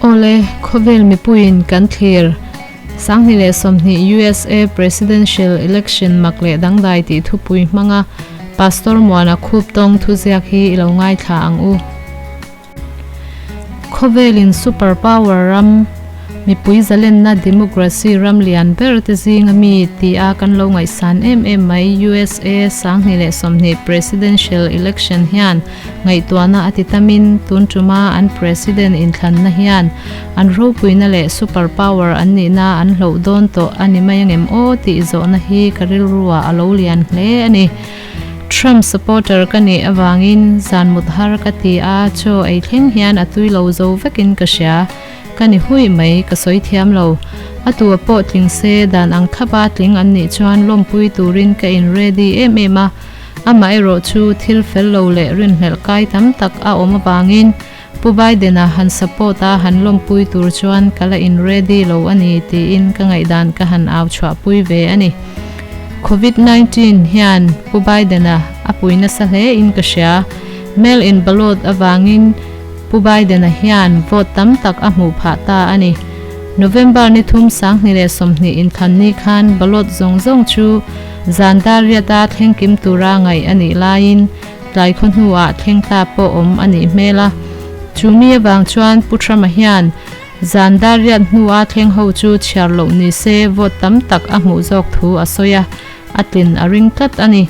Awle, khawvel mipuiin kan thlir. 2020 USA Presidential Election mak leh dangdai tih thupui hmanga Pastor Muana Khuptawng thuziak hi i lo ngaithla ang u. Khawvelin super power ram, mipui zalenna democracy ram lian ber te zinga mi tia kan lo ngaihsan em em mai USA 2020 Presidential Election hian ngaihtuahna a ti tamin tun tuma an President inthlanna hian an ropuina leh super power an nihna an hloh dawn tawh a ni mai angem aw tih zawhna hi ka rilruah a lo lian hle a ni. Trump supporter ka nih avangin zan mut har ka ti a, chaw ei thleng hian a tui lo zo vekin ka hria. Ka ni hui mai, ka sawi thiam lo. A tua pawh tling se dan ang thlapa tling an nih chuan lawmpui turin ka in ready em em a. Amaherawh chu thil fel lo leh rinhlelh kai tam tak a awm avangin Pu Biden-a han support a han lawmpui tur chuan ka la in ready lo a ni tiin ka ngaihdan ka han au chhuahpui ve a ni. Covid 19 hian Pu Biden-a a pui nasa hle in ka hria. Mail in ballot avangin Pu Biden-a hian vote tam tak a hmuh phah ta a ni. November ni thum 2020 inthlan ni khan ballot zawng zawng chu zan dar riata thleng kim tura ngaih a nih laiin tlai khaw hnuah thleng ta pawh awm a nih hmel a. Chu mi avang chuan Pu Trump-a hian zan dar riat hnua thleng ho chu chhiar loh ni se vote tam tak a hmuh zawk thu a sawi a, a tlin a ring tlat a ni.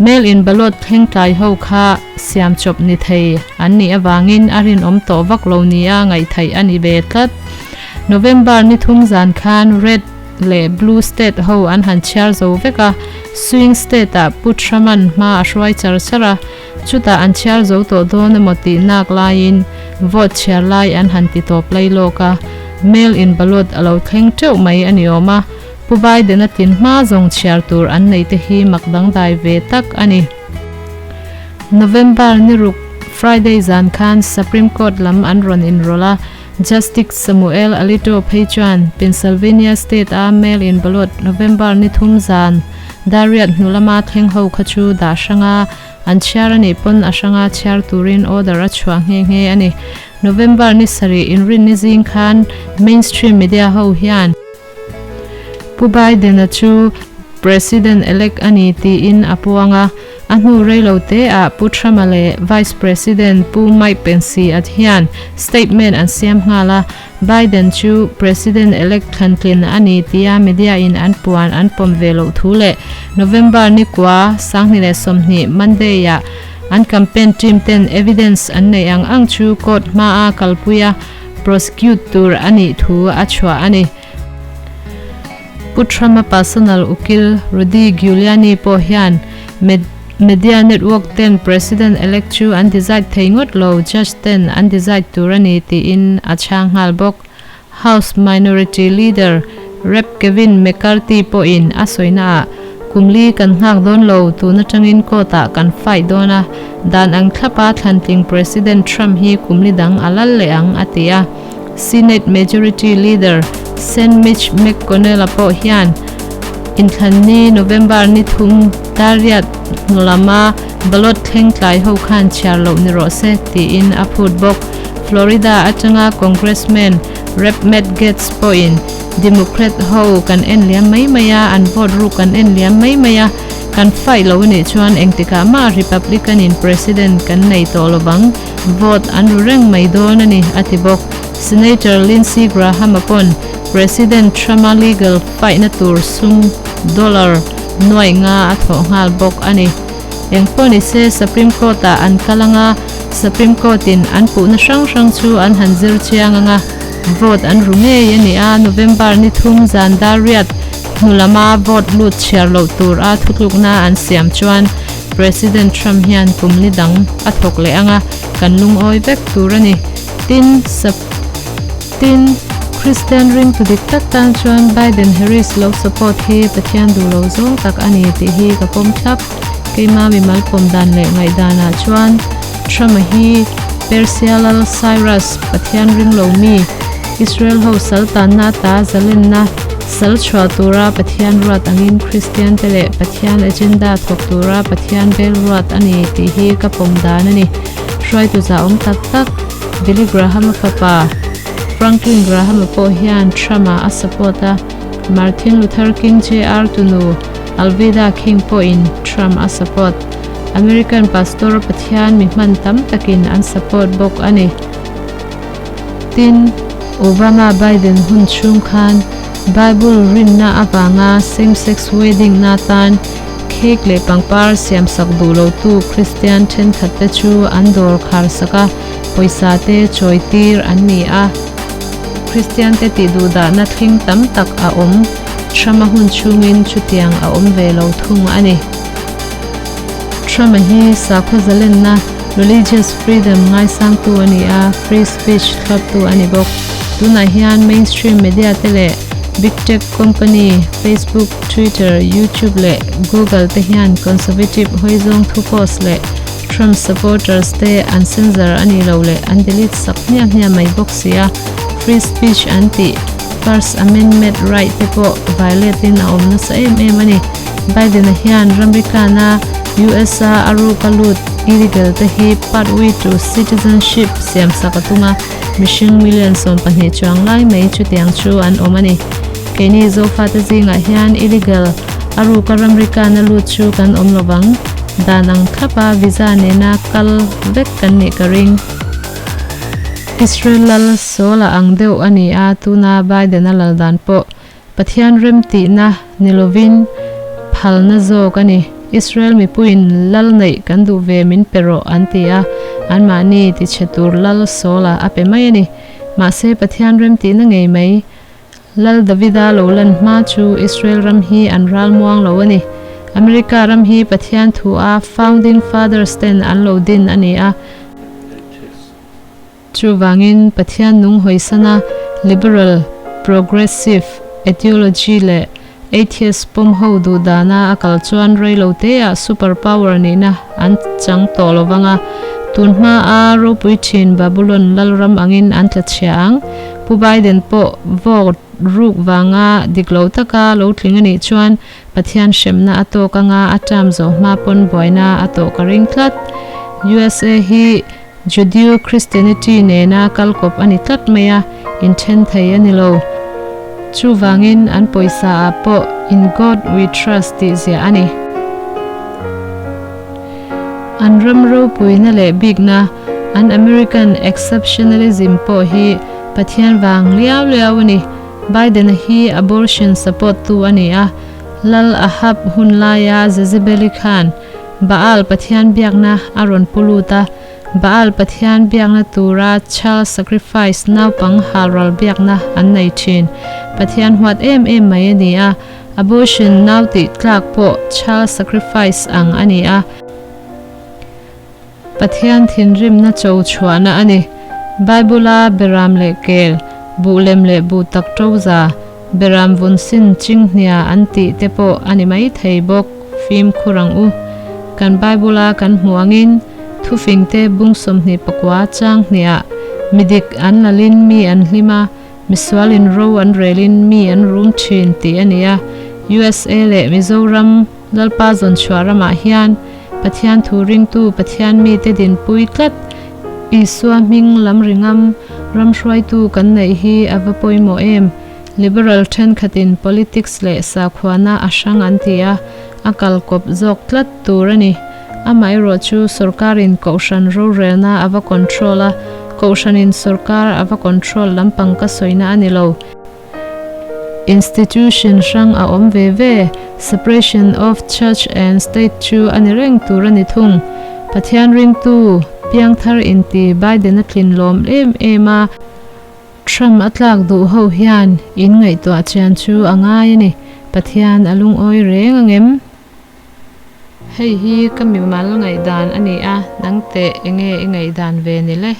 Mail in ballot thleng tlai ho kha siam chawp ni thei an nih avangin a rinawm tawh vak lo nia ngaihtheih a ni ve tlat. November ni thum zan khan Red leh Blue State ho an han chhiar zo vek a, Swing State ah Pu Trump-a'n hma a hruai char char a, chutah an chhiar zo tawh dawn emaw tih nak laiin vote chhiar lai an han ti tawp lai lawk a, mail in ballot a lo thleng teuh mai a ni awm a, Pu Biden-a tin hma zawng chhiar tur an nei te hi mak dangdai ve tak a ni. November ni ruk Friday zan khan Supreme Court lam an rawn inrawlh a, Justice Samuel Alito phei chuan Pennsylvania state a mail-in ballot November ni thum zan dar riat hnu lama thleng ho kha chu dah hranga an chhiar a nih pawn a hranga chhiar turin order a chhuah nghe nghe a ni. November ni sarih inrinni zing khan mainstream media ho hian Pu Biden-a chu President-elect a ni tiin a puang a. A hnu reilo te ah Pu Trump-a leh Vice President Pu Mike Pence-a hian statement an siam nghal a, Biden chu President-elect thlantlin a ni tia media-in an puan an pawm ve loh thu leh November ni kua 2020 Monday-ah an campaign team ten evidence an neih ang ang chu court hmaa kalpui a prosecute tur a nih thu a chhuah a ni. Pu Trump-a personal ukil Rudy Giuliani pawh hian media network ten President-elect chu an decide thei ngawt lo, judge ten an decide tur a ni tiin a chhang nghal bawk. House Minority Leader Rep Kevin McCarthy pawhin a sawinaah, Kum li kan nghak dawn lo, tun atangin court-ah kan fight dawn a, dan ang thlapa thlantling President Trump hi kum li dang a lal leh ang, a ti a. Senate Majority Leader Sen Mitch McConnell-a pawh hian inthlanni November ni thum dar riat hnu lama ballot thleng tlai ho khan chhiar loh ni rawh se tiin a phut bawk. Florida atanga Congressman Rep Matt Gaetz pawhin Democrat ho kan en liam mai mai a, an vote ruk kan en liam mai mai a, kan fight lo anih chuan engtikah mah Republican in President kan nei tawh lovang. Vote an ru reng mai dawn a ni, a ti bawk. Senator Lindsey Graham-a pawn President Trump-a legal fight-na tur sum dollar nuaih nga a thawh nghal bawk a ni. Eng pawh ni se Supreme Court-ah an kal anga, Supreme Court-in an puhna hrang hrang chu an han zir chiang anga, vote an ru ngei a ni a, November ni thum zan dar riat hnu lama vote lut chhiar loh tur a thutlukna an siam chuan President Trump hian kum li dang a thawk leh anga kan lungawi vek tur a ni. Tin, Sap. Tin, Christian ringtu dik tak tan chuan Biden Harris lo support hi Pathian duh lo zawng tak a ni tih hi ka pawm thlap. Keima mimal pawm dan leh ngaihdanah chuan Trump-a hi Persia lal Cyrus Pathian ring lo mi, Israel ho sal tanna ata zalenna sal chhuah tura Pathian ruat angin Kristian te leh Pathian agenda thawk tura Pathian bel ruat a ni tih hi ka pawm dan a ni. Hruaitu zahawm tak tak Billy Graham-a fapa. Franklin Graham-a pawh hian Trump-a a support a, Martin Luther King JR tunu Alveda King pawhin Trump a support. American pastor Pathian mi hman tam takin an support bawk a ni. Tin, Obama Biden hun chhung khan Bible rinna avanga same-sex wedding na tan cake leh pangpar siamsak duh lotu Kristian thenkhatte chu an dawr kharsak a, pawisa te chawi tir an ni a. Kristian te tih duhdahna thling tam tak a awm. Trump-a hun chhungin chutiang a awm ve lo thung a ni. Trump-a hi sakhaw zalenna, religious freedom, ngaisangtu a ni a, free speech thlawptu a ni bawk. Tunah hian mainstream media te leh big tech company Facebook, Twitter, YouTube leh Google te hian conservative hawizawng thu post leh Trump supporters te an censor a nih loh leh an delete sak hmiah hmiah mai bawk si a, free speech an tih First Amendment right te pawh violate in a awm nasa em em a ni. Biden-a hian ramrikana US-a a ruka lut illegal te hi pathway to citizenship siam sak a tum a, mihring million 12 chuang lai mai chutiang chu an awm a ni. Keini Zofate zingah hian illegal a ruka ramrikana lut chu kan awm lovang. Dan ang thlapa visa nena kal vek kan nih ka ring. Israel lal Saul-a ang deuh a ni a, tuna Biden-a lal dan pawh Pathian remtihna ni lovin phalna zawk a ni. Israel mipuiin lal neih kan duh ve min pe rawh an ti a, anmahni tichhe tur lal Saul-a a pe mai a ni. Mahse Pathian remtihna ngei mai Lal Davida lo lan hma chu Israel ram hi an ral muang lo a ni. America ram hi Pathian thu a Founding Fathers ten an lo din a ni a. Chuvangin Pathian nung hawisana liberal, progressive ideology leh atheist pawm ho duh dana a kal chuan reilo teah super power nihna an chang tawh lo vang a, tun hma a ropui thin Babulon lalram angin an tla chhia ang. Pu Biden pawh vote ruk vanga dik lo taka lo tling a nih chuan Pathian hremna a tawk anga a term zawh hma pawn buaina a tawh ka ring tlat. USA hi Judeo Christianity nena kal kawp a ni tlat mai a, inthen thei a ni lo. Chuvangin an pawisa ah pawh In God We Trust tih ziah a ni. An ram ropuina leh bikna, an American exceptionalism pawh hi Pathian vang liau liau a ni. Biden-a hi abortion support tu a ni a, Lal Ahab hun laia Jezebeli khan Baal pathian biakna a rawn pu lut a, Baal pathian biakna tura child sacrifice naupang halral biakna an nei thin. Pathian huat em em mai a ni a, abortion nau tih tlak pawh child sacrifice ang a ni a, Pathian thinrimna cho chhuahna a ni. Bible-a beram leh kel, buh lem leh buh tak ṭoza, beram vun sin chinghnia an tih te pawh a ni mai thei bawk. Fimkhur ang u. Kan Bible-a kan hmuh angin, thufingte bung 24 chang hniah mi dik an lalin mi an hlim a, misualin ro an relin mi an rum thin tih a ni a. USA leh Mizoram Lalpa zawnchhuah ramah hian Pathian thu ringtu Pathian mite dinpui tlat Isua hming lam ringam ram hruaitu kan neih hi a va pawimawh em? Liberal thenkhatin politics leh sakhuana a hrang an ti a, a kal kawp zawk tlat tur a ni. Amaherawh chu sorkarin kohhran rorelna a va control a, kohhranin sorkar a va control lampang ka sawina a ni lo. Institution hrang a awm ve ve, separation of church and state chu a ni reng tur a ni thung. Pathian ringtu, piangthar inti Biden a tlin lawm em em a, Trump a tlak duh ho hian in ngaihtuah chian chu a ngai a ni. Pathian a lungawi reng ang em? Hei hi ka mimal ngaihdan a ni a, nangteh enge i ngaihdan ve ni le?